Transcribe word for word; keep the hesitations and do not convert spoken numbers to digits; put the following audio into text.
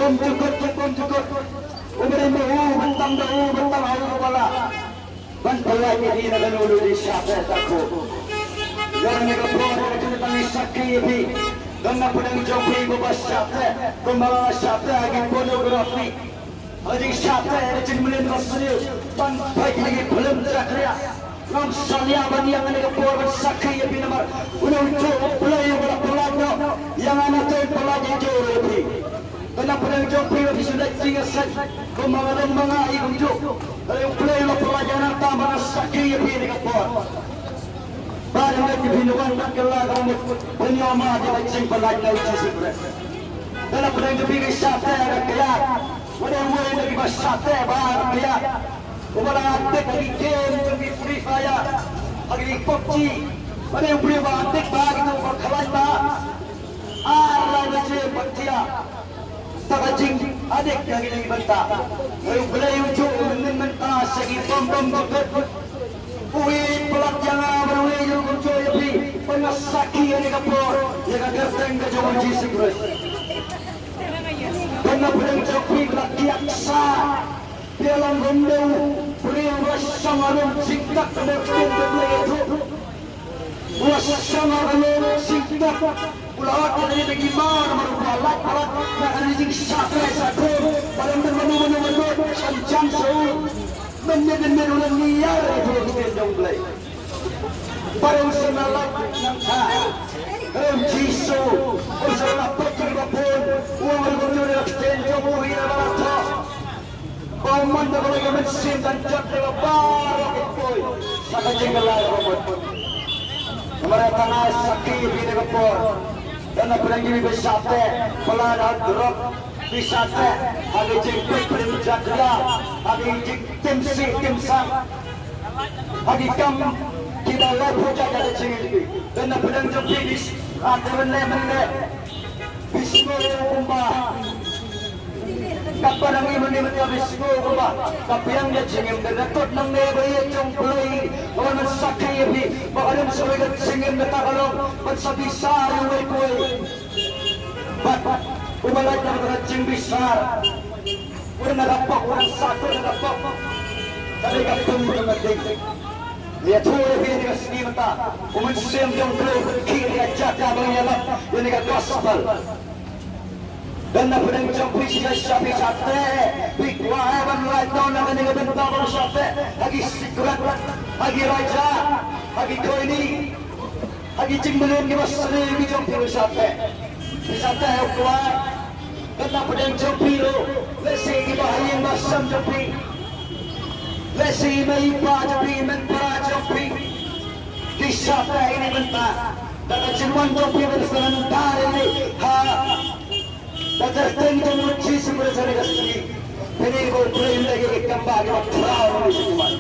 Kum jukut, kum jukut. U ba dei ma u, ban tam da u, ban tam ha u ba lah. Ban pyllait ïa phi na kano kano jingshah teh takhu. Ïa kane ka por ka jingtang ïa sakhi ïa phi. Don na pdeng jong phi ba ba shah teh, kumba la shah teh ha ki pornography. Ha jingshah teh ha jingmlien ba sniew. Ban peit ïa ki phlim jakhlia. Ngam salia ban ïa kane ka por ban sakhi ïa phi namar u nongjuh U Blei uba la pyllait noh ïa nga, nga te pyllait ïa jong u phi. Kane pdeng jong phi ba phi shu leit jingïaseng kumba nga long ma nga i kumjuh. Hynrei U Blei u la pyllait ïa nga, tang ba nga sakhi ïa phi kane ka por. Ba dang leit phi na wan bad kylla ka mut ban ïoh ma ïa ka jingpyllait na U Jisu Khrist. Kane pdeng jong phi ki shah teh ha ka kyiad. Wat ïa wei na kiba shah teh ba ha ka kyiad. Uba la addict ha ki game jong ki Free Fire, ha ki PUBG. Wat ïa wei ba addict ba ha kito ba khlaiñ ba. Ar lai baje ba thiah. Sa ka jing addict ha kine ki bynta. Hynrei U Blei u juh u mynnin mynta sha ki bym bym jukut. U ïeit palat ïa nga bad u ïeit ruh kumjuh ïa phi. Ba nga sakhi ha kane ka por ïa ka kyrteng ka jong U Jisu Khrist. Ba na pdeng jong phi ba la thiah sa. Phi long kum u briew ba shong ha lum jingtep, ka mut ktien ka Blei ka ïathuh. Ba shong ha lum jingtep. U la ot ïa kane da ki mar, namar u la lait palat na kane ka jingshah teh sa khun. Ba dang don mano mano ba don, ban jan sha u. Mynmiet mynmiet u la ngiar ïa ka ktien jong U Blei. Bad u sngewlait nangta. Hynrei U Jisu u sngewlait pat ïa kiba bun. U ong ruh kumjuh, ïa ka ktien jong u hi na ba la thoh. Ba u mon da kawei ka mynsiem ban jot ïa kaba baroh ki poi. Sa ka jingkylla kaba mut. Namar ïa kata nga sakhi ïa phi kane ka por. Don na pdeng jong phi ba shah teh, pynlait ha drok, phi shah teh ha ki jingpeit phlim jakhlia, ha ki jingtim sih tim sang, ha ki kam kiba lai pyrshah ïa ka jingim jong phi. Don na pdeng jong phi ba shah teh mynne mynne. Phi sngew kumba kaba nang ïa mynne mynta phi sngew kumba ka biang ka jingim, ka record nangne ba ïeit jong U Blei ka wan ban sakhi ïa phi ba ka don sa kawei ka jingim kata ka long ban sa bishar ïa uwei pa uwei. Bad uba lait na ka jingbishar, u dang na ka pop, u dang sakhot na ka pop, ka dei ka pop ka dei. Ïathuh ïa phi ha kane ka sngi mynta, u Mynsiem jong U Blei u pynkhih ïa ka jaka ba ngin ïalap ïa kane ka gospel. Don na pdeng jong phi shi kaei, phi shah teh, phi kwah ban lait noh na kane ka bynta ba phi shah teh, ha ki sikret, ha ki raja, ha ki koini, ha ki jingmlien kiba sniew ki jong phi, phi shah teh. Phi shah teh ha u kloi. Don na pdeng jong phi ruh, lehse kiba ha ïing ba sem jong phi, lehse i mei i pa jong phi, i hynmen para jong phi, ki shah teh ha kane ka bynta. Da ka jingwan jong phi ban surrender ïa lade ha ka kyrteng jong U Jisu Khrist ha kane ka sngi. Phi dei ba U Blei un leh ïa ki kam ba kiba khraw ha kane ka sngi.